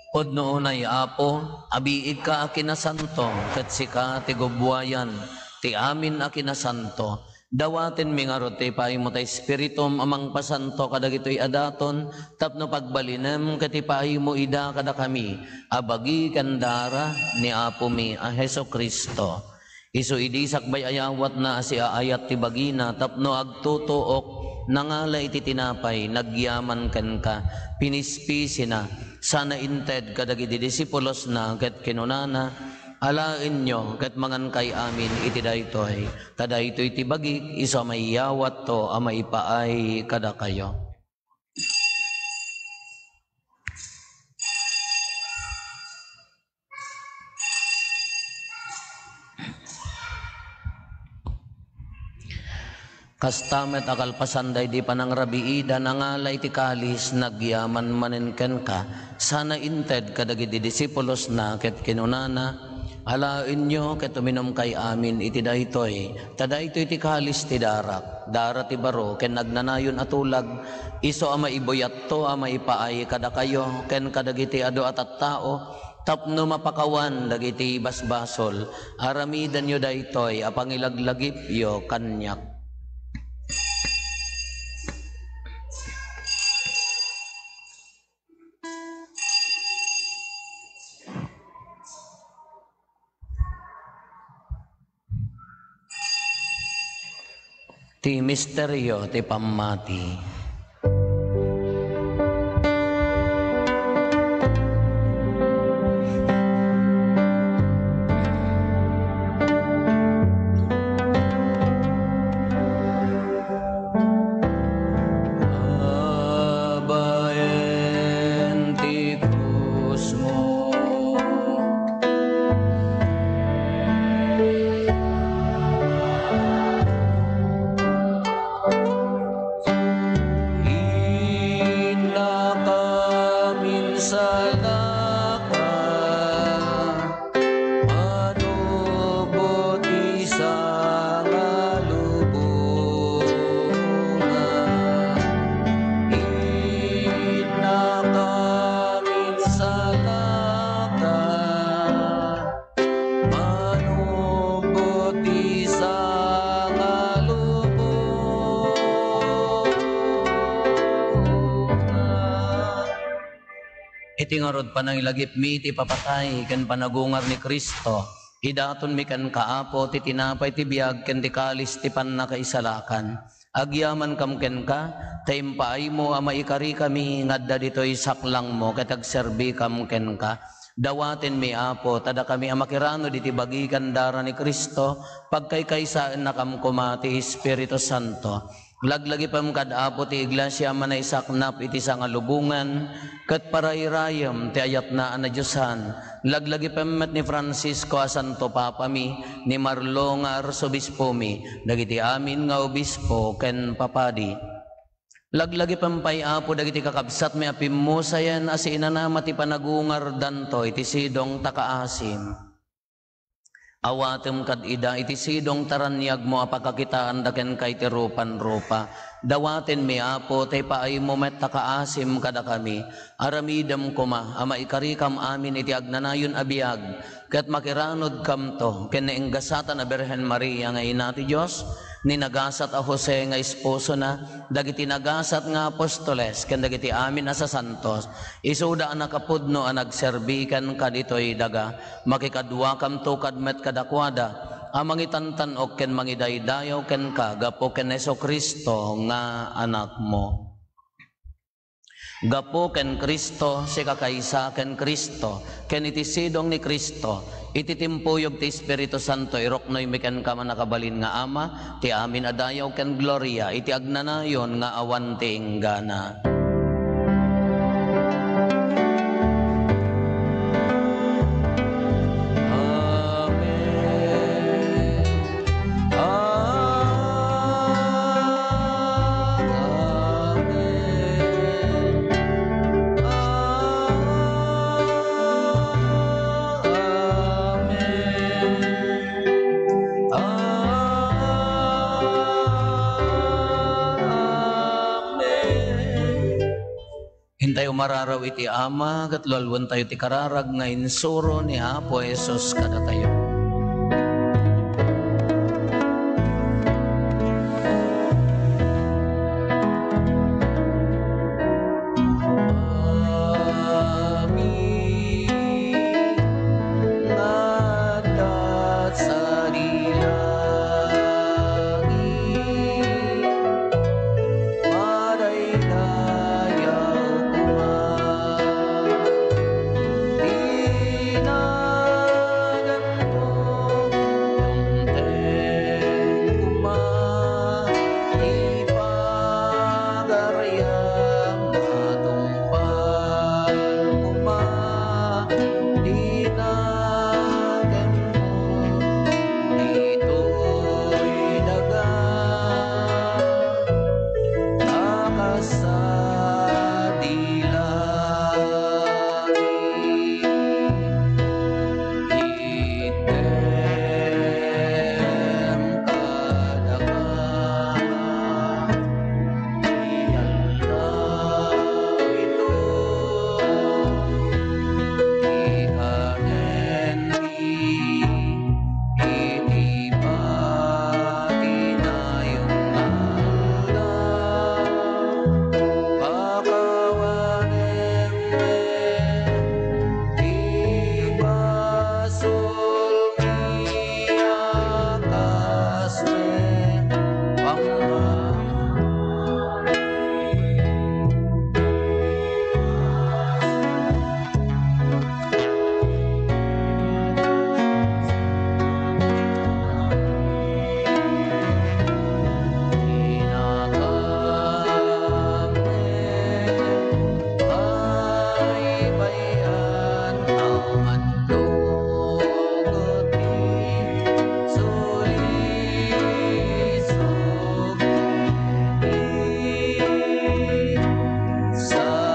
Pudno unay, Apo, abiigka a kinasanto, ket sika ti gubbuayan ti amin a kinasanto. Dawatenmi ngarud ti ipaaymo ta Espiritum a mangpasanto kadagitoy a daton, tapno pagbalinem ket ipaaymo ida kadakami a bagi ken dara ni Apomi a Jesu-Cristo. Isu idi sakbay a yawatna a siaayat ti bagina tapno agtutuok, nangala iti tinapay, nagyaman kenka, pinispisina, sana inted kadagiti disipulosna, ket kinunana, "Alaenyo ket mangankay amin iti daytoy, ta daytoy ti bagik, isu a maiyawatto a maipaay kadakayo." Kasta met a kalpasan daydi panangrabiida, nangala iti kalis, nagyaman manen kenka, sana inted kadagiti disipulosna, ket kinunana, "Alaenyo ket uminumkay amin iti daytoy, ta daytoy ti kalis ti darak, dara ti baro ken agnanayon a tulag, isu a maibuyatto a maipaay kadakayo ken kadagiti adu a tattao, tapno mapakawan dagiti basbasol. Aramidenyo daytoy a pangilaglagipyo kaniak." Ti misterio ti pammati. Babaen ti krusmo. Ti ngarud, panangilagipmi ti ipapatay ken panagungar ni Cristo. Idatonmi kenka, Apo, ti tinapay ti biag ken ti kalis ti pannakaisalakan. Agyamankam kenka, ta impaaymo a maikarikami nga adda ditoy saklangmo ket agserbikam kenka. Dawatenmi, Apo, ta dakami a makiranud iti bagi ken dara ni Cristo, pagkaykaysaennakam koma ti Espiritu Santo. Laglagipem kad Apo ti Iglesia a manaisaknap iti sangalubongan ket parayrayem ti ayatna a nadiosan. Laglagipem met ni Francisco a Santo Papami, ni Marlo nga Arsobispomi, dagiti amin nga obispo ken papadi. Laglagipem pay, Apo, dagiti kakabsatmi a pimmusayen a siinanama ti panagungardanto iti sidong ta kaasim. Awatem kad ida iti sidong ta raniagmo a pakakitaanda kenka iti rupan-rupa. Dawatenmi, Apo, ta ipaaymo met ta kaasim kadakami. Aramidem koma a maikarikam amin iti agnanayon a biag, ket makiranudkamto ken naenggasatan a Birhen Maria nga Ina ti Dios, ni nagasat a Jose nga esposona, dagiti nagasat nga apostoles, ken dagiti amin a sasantos, isuda a nakapudno a nagserbi kenka ditoy daga. Makikaduakamto kad met kadakuada a mangitantan-ok ken mangidaydayaw kenka gapu ken Jesu-Cristo nga Anakmo. Gapu ken Cristo, sikakaysa ken Cristo, ken iti sidong ni Cristo, iti timpuyog ti Espiritu Santo, iruknoymi kenka, mannakabalin nga Ama, ti amin a dayaw ken gloria iti agnanayon nga awan ti inggana. Amen. Amen. Amen. Amen. Intayo mararaw iti Ama, ket lualuentayo ti kararag nga insuro ni Apo Jesus kadatayo. Amin. Nga adda sadi langit, madaydayaw koma ti naganmo, dumteng koma ti pagariam, matungpal koma ti naganmo ditoy daga a kas sadi langit. Itdem kadaka ti aldaw ito, ti kanen iti patinayon nga aldaw, pakawanem met ti basolmi a kas met pamma- Salamat.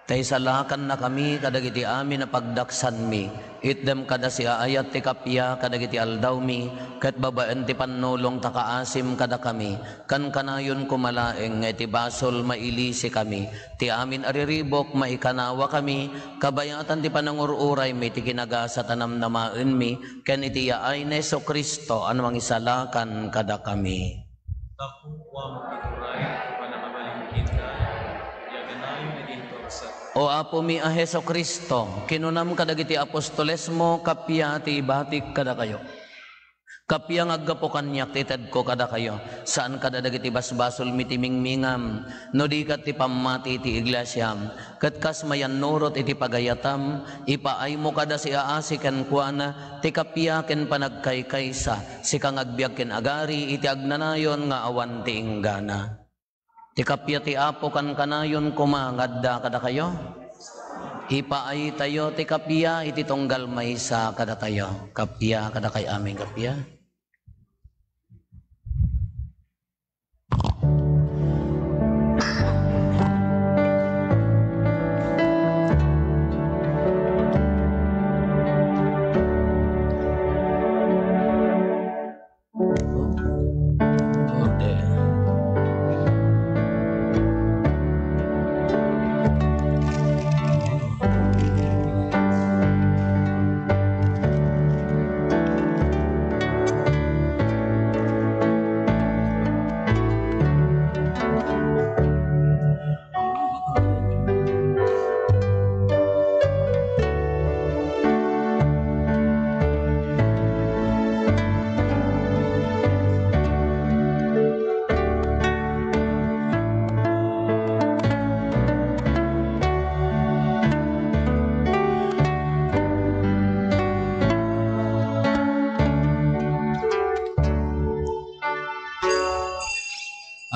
Ta isalakannakami kadagiti amin a pagdaksanmi. Itdem kada siaayat ti kappia kadagiti aldawmi, ket babaen ti pannulong ta kaasim kadakami. Kankanayon koma laeng nga iti basol mailisikami. Ti amin a riribuk, maikanawakami, kabayatan ti panangur-uraymi ti kinagasat a namnamaenmi, ken iti yaay ni Jesu-Cristo a mangisalakan kadakami. Tapno awan ti uray ti pannakabalin kenka, yaganayo iti intursat. O Apomi a Jesu-Cristo, kinunam kadagiti apostolesmo, kappia ti ibatik kadakayo. Kappia nga aggapu kaniak ti itedko kadakayo, saan kadagiti basbasolmi ti mingmingam, no di ket ti pammati ti iglesiam, ket kas mayannurot iti pagayatam, ipaaymo kada siaasi kenkuana ti kappia ken panagkaykaysa, sika nga agbiag ken agari iti agnanayon nga awan ti inggana. Ti kappia ti Apo kankanayon koma nga adda kadakayo. Ipaaytayo ti kappia iti tunggal maysa kadatayo. Kappia kadakay amin, kappia.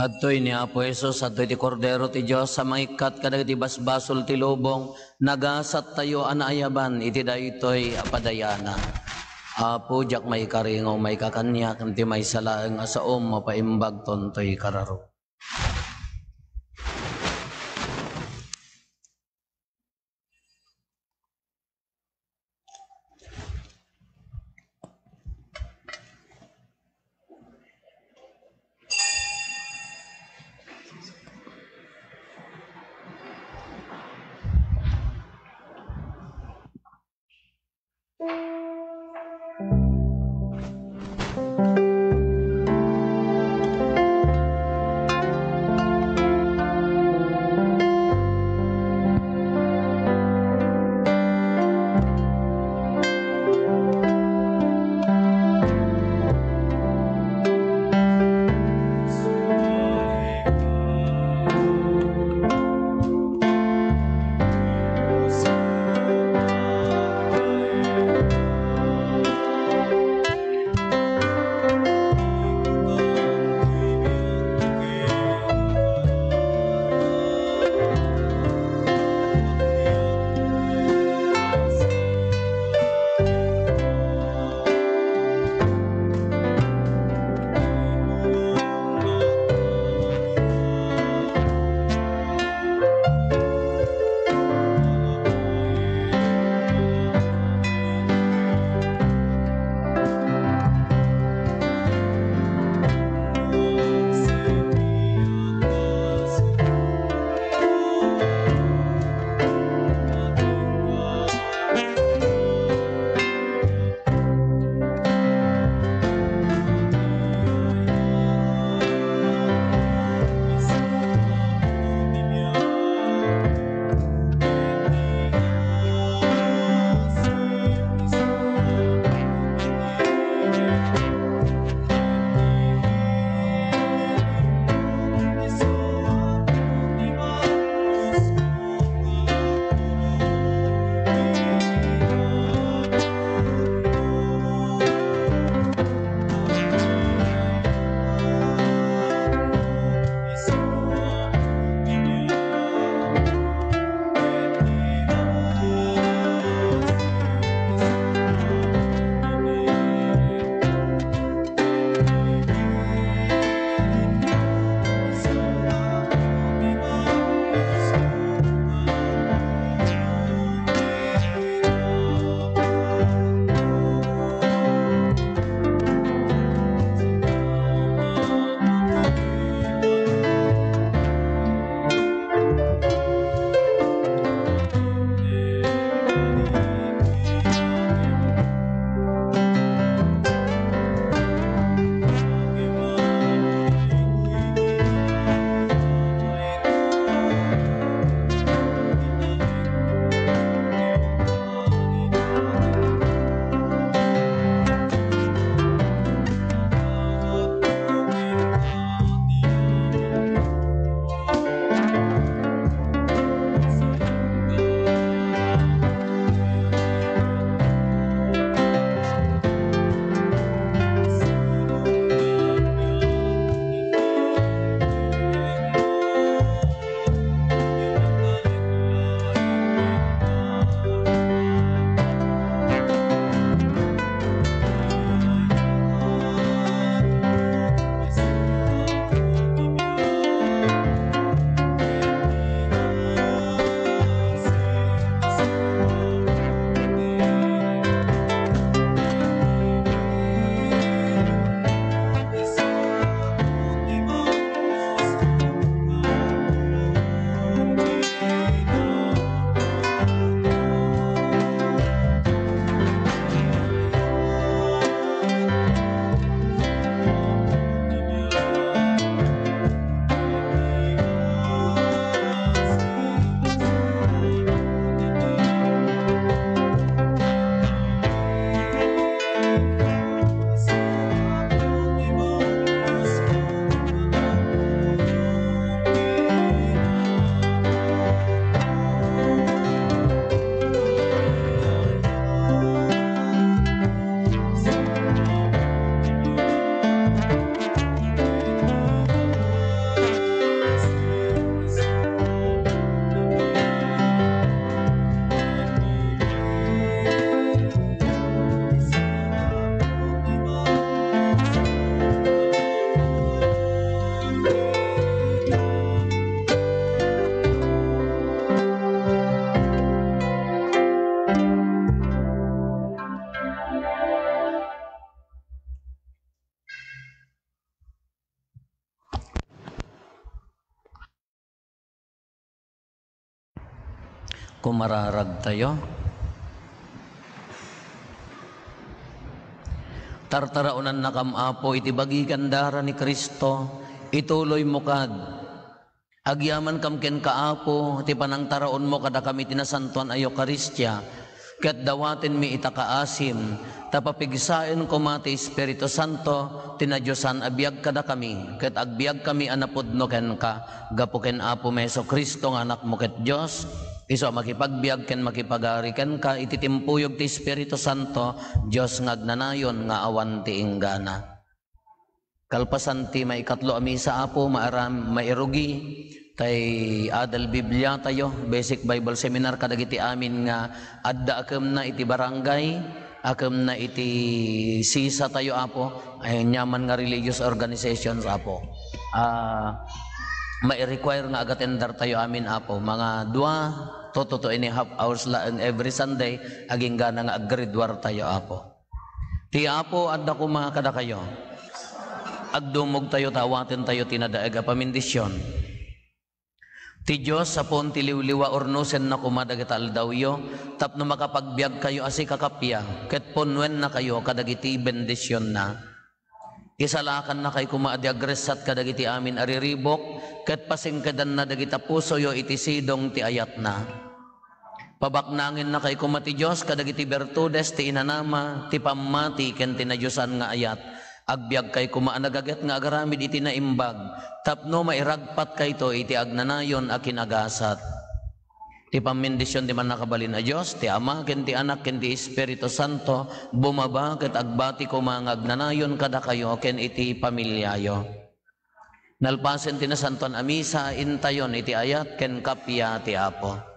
Adtoy ni Apo Jesus, adtoy ti Kordero ti Dios a mangikkat kadagiti basbasol ti lubong, nagasattayo a naayaban iti daytoy a padayana. Apo, diak maikari nga umayka kaniak, ngem ti maysa laeng a saom mapaimbagton toy kararok. Kumararagtayo. Tartaraonannakam, Apo, iti bagi ken dara ni Cristo, ituloymo kad. Agyamankam kenka, Apo, ti panangtaraonmo kadakami ti nasantoan a Eukaristia, ket dawatenmi ita kaasim, ta papigsaen koma ti Espiritu Santo, ti nadiosan a biag kadakami, ket agbiagkami a napudno kenka, gapu ken Apomi Jesu-Cristo nga Anakmo ket Dios, isu a makipagbiag ken makipagari kenka iti timpuyog ti Espiritu Santo, Dios nga agnanayon nga awan ti inggana. Kalpasan ti maikatlo a misa, Apo, maaram, mairugi tay adal Biblia tayo, Basic Bible Seminar, kadagiti amin nga adda akemna iti barangay, akemna iti sisa tayo, Apo, ay nyaman nga religious organizations, Apo. Ah, mai-require nga agatender tayo amin, Apo. Mga dua to two and a half hours laeng every Sunday, aginggana nga aggraduar tayo, Apo. Ti Apo adda koma kadakayo. Agdumogtayo ta awatentayo ti nadaeg a pamendisyon. Ti Dios a puon ti liwliwa, urnosenna koma dagita aldawyo tapno makapagbiagkayo a sikakappia ket punnuennakayo kadagiti bendisionna. Isalakannakay koma a di agressat kadagiti amin a riribuk ket pasingkedanna dagita pusoyo iti sidong ti ayatna. Pabaknangennakay koma ti Dios kadagiti bertudes ti inanama, ti pammati ken ti nadiosan nga ayat. Agbiagkay koma a nagaget nga agaramid iti naimbag tapno mairagpatkayto iti agnanayon a kinagasat. Ti pammendision ti Mannakabalin a Dios, ti Ama ken ti Anak ken ti Espiritu Santo, bumaba ket agbati koma nga agnanayon kadakayo ken iti pamiliayo. Nalpasen ti Nasantoan a Misa, intayon iti ayat ken kappia ti Apo.